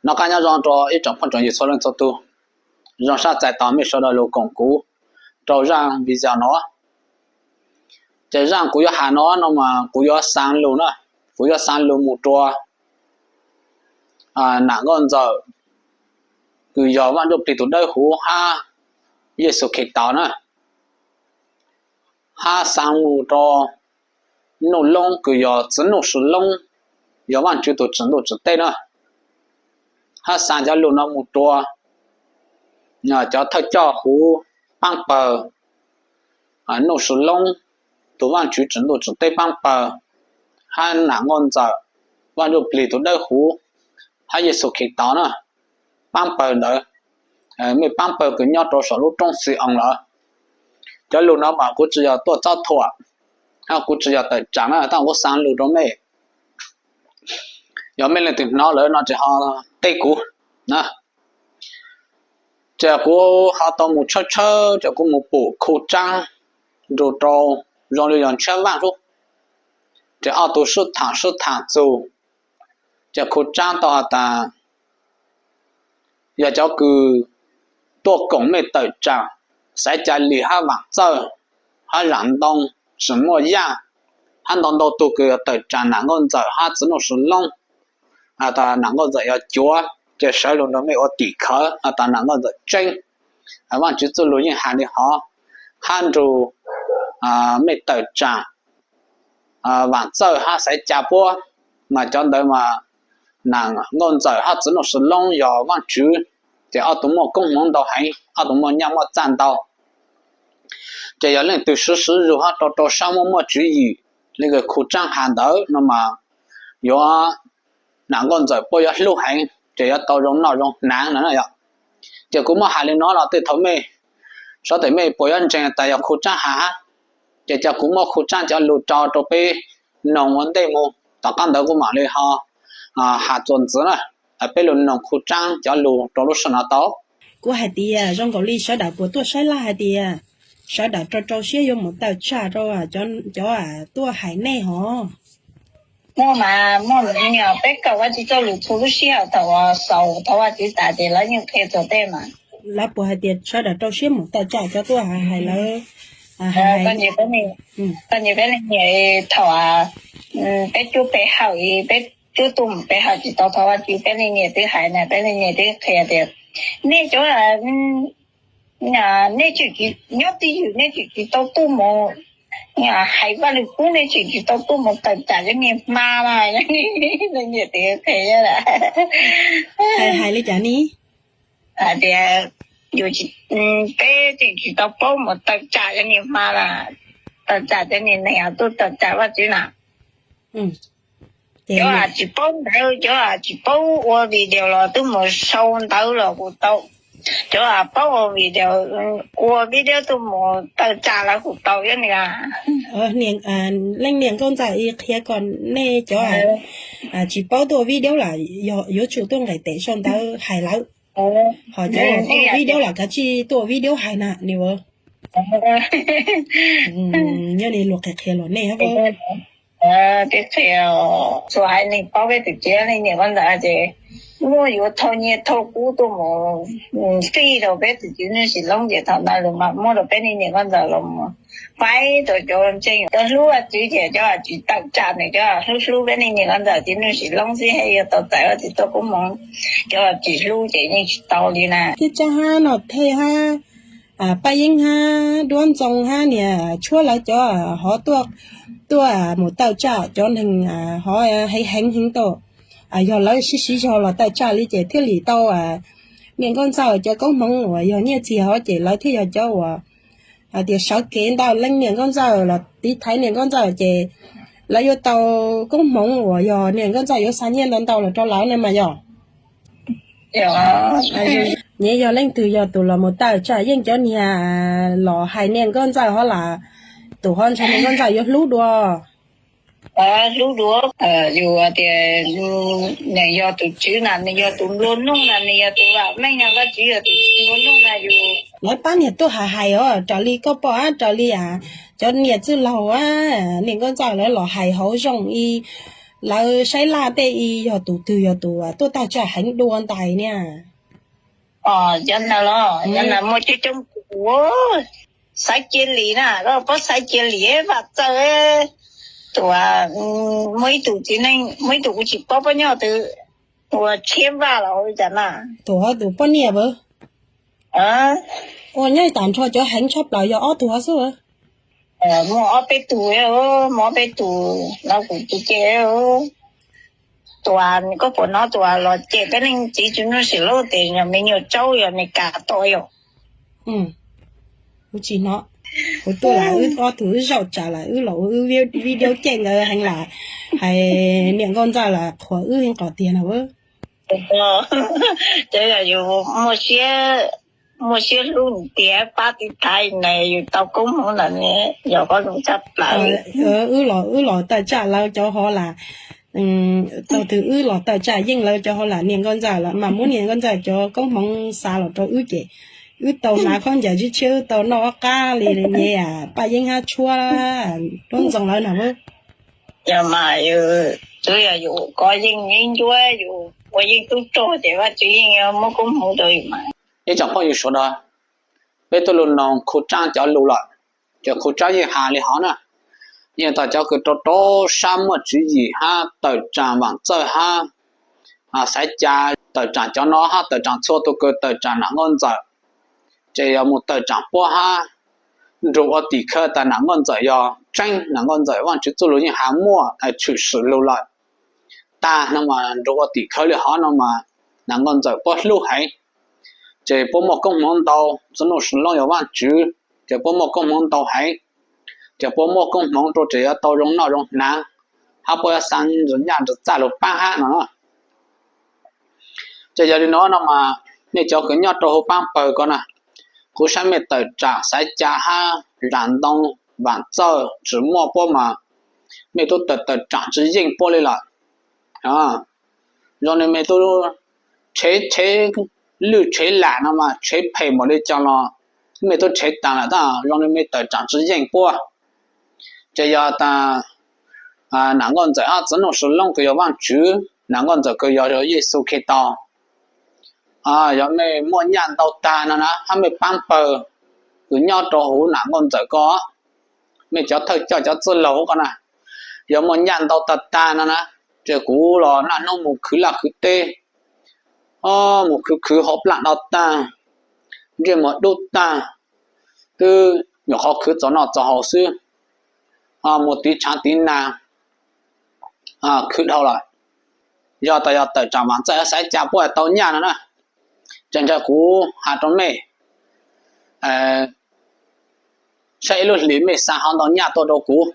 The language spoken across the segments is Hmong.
Noj qab nyob zoo rau ib tsoom phooj tsoom ywg txhua leej txhua tus, zoo sab txais tos mej sawv daws lug koom kuv rau zaaj video no. Ces zaaj kuv yuav has no no mas kuv yuav xaa lug na, kuv yuav xaa lug mus rua Nam Nkauj Ntxawm kws yog Vaaj Ntsuj Plig tus dawb huv hab Yexus Khetos na, hab xaa mus rua Nuj Loob kws yog txiv Nuj Sis Loob, yog Vaajtswv tus tsim ntuj tsim teb na, hab xaa cov lug no mus rua cov thawj coj huv paab pawg Nuj Sis Loob, tus Vaajtswv tsim ntuj tsim teb paab pawg, hab Nam Nkauj Ntxawm, Vaaj Ntsuj Plig tus dawb huv, hab Yexus Khetos na, paab pawg ntawd, mej paab pawg kws nyob rua saum lub roob Xi-oos lawm. Cov lug no mas kuv tsi yog tuaj txob thuam, hab kuv tsi yog tawm tsaam na, tab kuv xaa lug rua mej. Yog mej leej twg hnov lawm no ces ho teb kuv na. Ces kuv ho tau mus tshawb tshawb ces kuv mus pum Khu Tsaab nrug rau zoo li yog ntshiab vaaj xwb, ces ob tug sib thaam sib thaam txug, ces Khu Tsaab tau has tas yog cov kws tuaj koom mej tawm tsaam, Xaiv Ca Lis hab Vaam Txawj hab Zaam Ntoo, tsim muaj yaj, hab ntau ntau tug kws yog tawm tsaam Nam Nkauj Ntxawm hab txiv Nuj Sis Loob. Has tas Nam Nkauj Ntxawm yog cuav, ces sawv lug nrug mej ua tim khawv has tas Nam Nkauj Ntxawm tseeb. Vaajtswv txuj lug yeej has li hov, hab nrug mej tawm tsaam Vaam Txawj hab Xaiv Ca puab, mas cov ntawd mas Nam Nkauj Ntxawm hab txiv Nuj Sis Loob yog vaajtswv, ces ob tug muaj koob hmoov ntau heev, ob tug muaj nyaj muaj txag ntau. Ces yog leej twg swv swv zug hab rau rau sab muaj muaj tswv yim li kws Khu Tsaab has ntawd no mas yuav, Nam Nkauj Ntxawm puab yuav hlub heev, ces yuav tau zoo noj zoo hnav no na yom. Ces kuv muab has li no los tej thaum mej, sawv daws mej puas yuav ntseeg tas yog Khu Tsaab has hab? Ces cia kuv muab Khu Tsaab cov lug tso rau peb noog ua ntej mus, tom qab ntawd kuv mam li ho has txuas ntxiv na. Peb lug noog Khu Tsaab cov lug rau lub sij hawm no tau. Kuv hais tias zoo nkaus li sawv daws puas tuaj saib laj hais tias sawv daws rau rau siab yuav mus tawm tsam rau cov tuaj hais nej hov. Muaj mas, muaj, peb kawm Vajtswv txuj lug txhua lub sij hawm thaum uas xaus thov Vajtswv tas ces lawv yeej qhia txhua tej mas. Lawv puas hais tias sawv daws rau siab mus tawm tsam cov tuaj hais lawv? Koj nyiam peb leej niam thaum peb cuab pe hawm, peb cuab tuaj mus pe hawm tsis tau thov Vajtswv, peb leej niam twb hais na, peb leej niam twb qhia tias nej cov, nej tseem tsis nyob twj ywm, nej tseem tsis tau tuaj mus hais Vajluskub, nej tseem tsis tau tuaj mus tawm tsam cov niag hma na. Leej niam twb qhia hais li cas ne? Hais tias yus, peb tseem tsis tau paub mus tawm tsam cov niag hma na, tawm tsam cov niag neeg tuaj tawm tsam Vajtswv na. Cov tsis paub ntawv, cov tsis paub ua video los twb mus sau ntawv los kuj tau. Cov paub ua video, ua video tuaj mus tawm tsam lawv kuj tau ib yam. Leej niam nkauj ntxawm qhia kom nej cov tsis paub tuaj ua video lawm yuav tsum tuaj nqis tes sau ntawv hais lawv. Ho cov ua video los kav tsij tuaj ua video hais na li. Yog li luag qhia qhia los nej twb qhia, txhua haiv neeg paub peb tus txiv leej niam nkauj ntxawm ces muaj yuav thauj nyiaj thauj kub tuaj mus fij rau peb tus txiv Nuj Sis Loob ces thaum ntawd lawv mam muab rau peb leej niam nkauj ntxawm los mus faib rau cov ntseeg cov hlub Vajtswv ces cov tsis tawm tsam nws cov hlub hlub peb leej niam nkauj ntxawm txiv Nuj Sis Loob xwb, yog tau txais Vajtswv tuaj koob hmoov cov tsis hlub ces yeej tsis tau li na. Thiab Tsab hab Nom Thej hab Paj Yeeb hab Duab Ntxoo hab niam tshuab lawv cov hov tuaj mus tawm tsam cov neeg hov heev heev heev tau. Yog lawv sib siv zog los tawm tsam li ces thiaj li tau niam nkauj ntxawm cov koob hmoov uas yog nyiaj txiag hov ces lawv thiaj yog cov uas hais tias sawv kev ntawm leej niam nkauj ntxawm los tiv thaiv niam nkauj ntxawm ces lawv yuav tau koob hmoov uas yog niam nkauj ntxawm yuav xa nyiaj ntau ntau los rau lawv ne mas yog. Nyias yog leej twg yog tus los mus tawm tsam yeej cov niag los hais niam nkauj ntxawm hov las, tus hov ntshai niam nkauj ntxawm yuav hlub dua. Hlub dua, yus tias nws yog tus tswv na, nws yog tus nplua nuj na, nws yog tus vam meej na, Vajtswv yog tus nplua nuj na yus. Lawv pab niag tuaj hais hais os, raws li koj pom, raws li cov niam txwj laug, niam nkauj ntxawm lawv los hais hauv zoo ib Lawv saib laj tej i yog tus twg yog tus tuaj tag tsam heev dua ntais niaj? Cov ntawd los cov ntawd muaj coob coob tus, Xaiv Cia Lis na, koj paub Xaiv Cia Lis, Vam Txawj, tus, muaj ib tug txiv neej, muaj ib tug kuv tsis paub pab nyob twg, ua Tshiab Vaj los ua li cas na. Tus, tus poj niam a. Ua nyob tas nrho cov heev tshaj plaws yog ob tug xwb. Muaj ob peb tug, muaj ob peb tug no kuv tus ces, tus, koj puas hnov tus los cem peb leej txiv tsis muaj sim lub tes yog me nyuam tsaub yog Meskas tau yom? Kuv tsis hnov. Kuv tuaj lam wb ob tug wb zaum tsam lam wb los ua wb video cem ntawd heev lam hais niam nkauj ntxawm lam qhuas wb heev qhov tiag no. Ces yog yus muaj siab, muaj siab hlub tias pab tiv thaiv na yus tau koob hmoov ntawd ne, yog qhov zoo tshaj plaws. Wb los, wb los tawm tsam lawv cov hov lam, thaum twg wb los tawm tsam yeej lawv cov hov lam niam nkauj ntxawm los mas muab niam nkauj ntxawm cov koob hmoov xa los rau wb ces wb tau hnav khaub ncaws tshiab tshiab, wb tau noj ob qab li ne, Paj Yeeb hab tshuab, Tub Ntxoo lawv na. Yog mas, twb yog yus kov yeej yeeb ncuab, yus ua yeej tub rog ces Vajtswv yeej yuav muab koob hmoov rau yus mas. Ib tsoom phooj ywg sawv daws, peb tuaj lug noog Khu Tsaab cov lus lawm, ces Khu Tsaab yeej has li hov na. Yeej tas cov kws rau rau sab muaj tswv yim hab tawm tsaam Vaam Txawj hab Xaiv Ca, tawm tsaam cov no hab tawm tsaam txhua tug kws tawm tsaam Nam Nkauj Ntxawm, ces yog mus tawm tsaam puab hab nrug ua tim khawv tas Nam Nkauj Ntxawm yog tseeb, Nam Nkauj Ntxawm Vaajtswv txuj lug yeej has muaj tshwm sim lug lawm tag no mas nrug ua tim khawv li hov no mas Nam Nkauj Ntxawm puab hlub heev, ces puab muaj koob hmoov ntau, txug nuj si loob yog Vaajtswv, ces puab muaj koob hmoov ntau heev, ces puab muaj koob hmoov rua ces yuav tau zoo noj zoo hnav, hab puab yuav xa ntsuag nyaj ntsuag txaj lug paab hab no. Ces yog li no no mas mej cov kws nyob rau huv paab pawg ko na, kuv saib mej tawm tsaam Xaiv Ca hab Zam Ntoo, Vaam Txawj, Tswv Muaj puab mas mej tub tawm tawm tsaam tsi yeej puab li lawm. Zoo li mej tub tshev tshev lwj tshev lam no mas tshev phem npaum li cas los mej tub tshev taag lawm tab zoo li mej tawm tsaam tsi yeej puab. Ces yog tas Nam Nkauj Ntxawm hab txug nuj si loob kws yog Vaajtswv, Nam Nkauj Ntxawm kws yog Yexus Khetos, yog mej muaj nyaj ntau tag no na hab mej paab pawg kws nyob rau huv Nam Nkauj Ntxawm ko, mej cov thawj coj cov txwj laug ko na, yog muaj nyaj ntau tag tag no na, ces kuv los naj hnub mus khwv laj khwv teb, mus khwv khwv hauv plag do tag, ntsej muag dub tag, twb nyuam qhuav khwv txaus noj txaus haus xwb, mus tiv tshaav tiv nag, khwv dhau lawm. Yog tas yog tawm tsaam Vaam Txawj hab Xaiv Ca puab tau nyaj no na, ces ntshe kuv has rau mej saib ib lub hlis mej xa hov ntau nyaj tuaj rau kuv,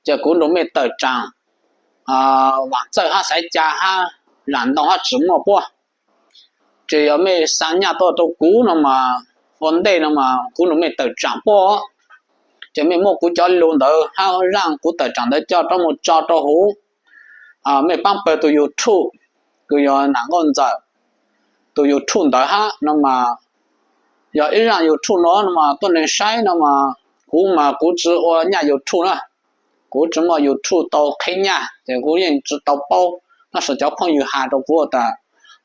ces kuv nrug mej tawm tsaam Vaam Txawj hab Xaiv Ca hab Zam Ntoo hab Tswv Muaj puab. Ces yog mej xa nyaj tuaj rau kuv no mas, ua ntej no mas kuv nrug mej tawm tsaam puab, ces mej muab kuv cov lug ntawd hab zaaj kuv tawm tsaam ntawd coj rov mus tso rau huv mej paab pawg tug YouTube, kws yog Nam Nkauj Ntxawm tug YouTube ntawd hab no mas, yog ib zaaj YouTube no no mas tuab neeg saib no mas, kuv mas kuv tsi ua nyaj YouTube na, kuv tsi muaj YouTube tau qheb nyaj ces kuv yeej tsi tau paub. Tab sis cov phooj ywg has rau kuv tas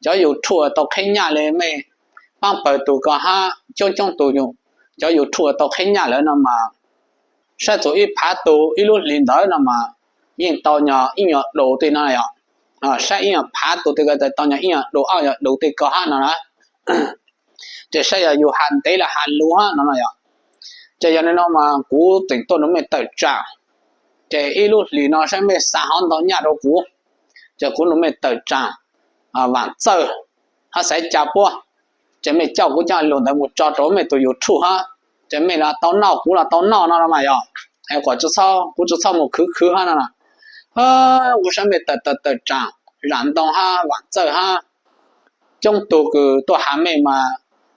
cov YouTube tau qheb nyaj li mej paab pawg tug ko hab coob coob tug, cov YouTube tau qheb nyaj lawm no mas, saib txug ib phav tug ib lub hlis ntawd no mas yeej tau nyog ib nyuag du tej no yog, saib ib nyuag phav tug tej ko tau nyog ib nyuag du, ob nyuag du tej ko hab no na. Ces saib yog yus has ntev los has lus hab no no yog. Ces yog li no mas kuv tseem tuaj nrug mej tawm tsaam, ces ib lub hlis no saib mej xa hov ntau nyaj rau kuv, ces kuv nrug mej tawm tsaam Vaam Txawj hab Xaiv Ca puab, ces mej coj kuv cov lug ntawd mus tso rau mej tug YouTube hab, ces mej los tau noj kuv los tau noj no no mas yog. Es kuv tsi txhob, kuv tsi txhob mus khwv khwv hab no. Kuv saib mej tawm tawm tsaam Zam Ntoo hab Vaam Txawj hab, coob tug kws tuaj has mej mas,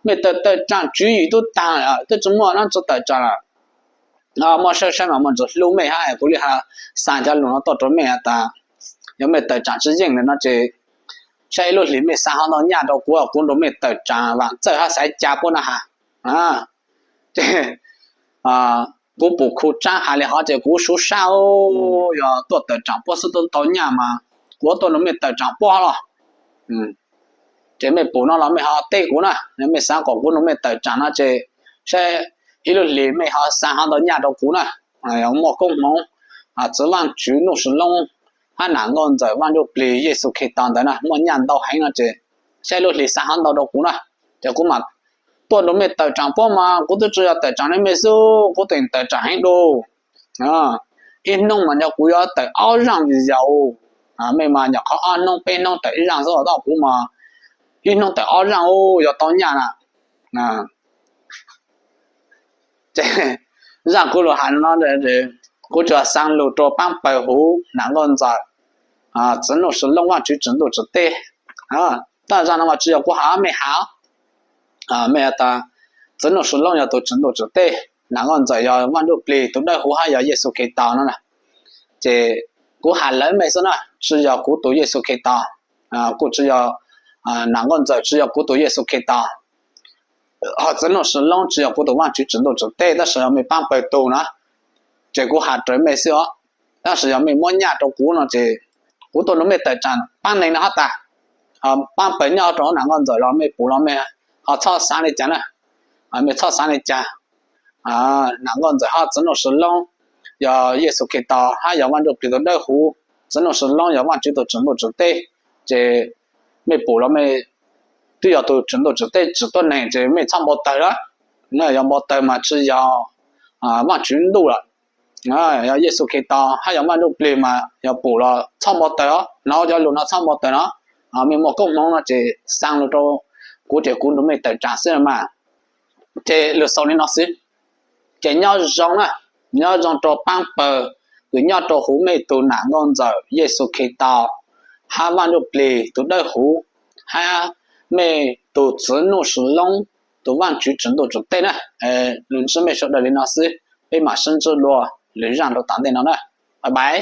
mej tawm tawm tsaam tswv yim tub taag, twb tsi muaj dlaab tsi tawm tsaam lawm. Muaj saib saib mas muaj ntsis hlub mej hab es kuv li has xa cov lug no tuaj rau mej has tas, yog mej tawm tsaam tsi yeej lawm no ces saib ib lub hlis mej xa hov ntau nyaj rau kuv, kuv nrug mej tawm tsaam Vaam Txawj hab Xaiv Ca puab na has. Ces kuv pum khu tsab hais li hov ces kuv sub sab, yog tuaj tawm tsaam puab xwb tub tau nyaj mas kuv tuaj nrug mej tawm tsaam puab los. Ces mej pum no los mej ho teb kuv na, mej xaav kom kuv nrug mej tawm tsaam no ces saib ib lub hlis mej ho xaa hov ntau nyaj rua kuv na. Muaj koob hmoov, txwv Vaajtswv Nuj Sis Loob hab Nam Nkauj Ntxawm Vaaj Ntsuj Plig Yexus Khetos ntawd na muaj nyaj ntau heev no ces saib lub hlis xaa hov ntau rua kuv na. Ces kuv mam tuaj nrug mej tawm tsaam puab mas kuv tub tsi yog tawm tsaam le mej xwb, kuv tseem tawm tsaam heev dua. Ib nub mas yog kuv yuav tawm ob zaaj video, mej mas nyom qhov ob nub peb nub tawm ib zaaj xwb, tab kuv mas ib nub tawm ob zaaj yuav tau nyaj na. Ces zaaj kuv lug has no, kuv tsuas xaa lug rua paab pawg huv Nam Nkauj Ntxawm txwv Nuj Sis Loob Vaajtswv tsim ntuj tsim teg. Tab zaaj no mas tsi yog kuv has, mej has. Mej tas txwv Nuj Sis Loob yog tug tsim ntuj tsim teg, Nam Nkauj Ntxawm yog Vaaj Ntsuj Plig tug dawb huv hab yog Yexus Khetos no na. Ces kuv has lawv mej xwb na, tsi yog kuv tug Yexus Khetos, kuj tsi yog, Nam Nkauj Ntxawm tsi yog kuv tug Yexus Khetos, ho txwv Nuj Sis Loob tsi yog kuv tug Vaajtswv tsim ntuj tsim teg, tab sis yog mej paab pawg tug na. Ces kuv has raws mej xwb os. Tab sis yog mej muab nyaj rua kuv no ces kuv tuaj nrug mej tawm tsaam paab neeg no hab tas. Paab pawg nyob rua huv Nam Nkauj Ntxawm los mej pum los mej ho txhob xaav le caag na. Mej txhob xaav le caag. Nam Nkauj Ntxawm hab txwv Nuj Sis Loob yog Yexus Khetos hab yog Vaaj Ntsuj Plig tug dawb huv. Txwv Nuj Sis Loob yog Vaajtswv tug tsim ntuj tsim teg, ces mej pum los mej twb yog tug tsim ntuj tsim teg tsim tuab neeg ces mej txhob npau tawg lawm. Yog npau tawg mas tsi yog Vaajtswv ntuj lawm. Yog Yexus Khetos hab yog Vaaj Ntsuj Plig mas yog pum los txhob npau tawg os, nov cov lug no txhob npau tawg no. Mej muaj koob hmoov no ces xaa lug rua kuv ces kuv nrug mej tawm tsaam xwb mas. Ces lug xaus le no xwb. Ces nyob zoo na, nyob zoo rua paab pawg kws nyob rua huv mej tug Nam Nkauj Ntxawm Yexus Khetos hab Vaaj Ntsuj Plig tug dawb huv hab mej tug txwv Nuj Sis Loob tug Vaajtswv tsim ntuj tsim teg na. Lug ntsib mej sawv daws le no xwb, peb mam sib ntsib dlua lwm zaaj rua tom ntej no na. Bye bye.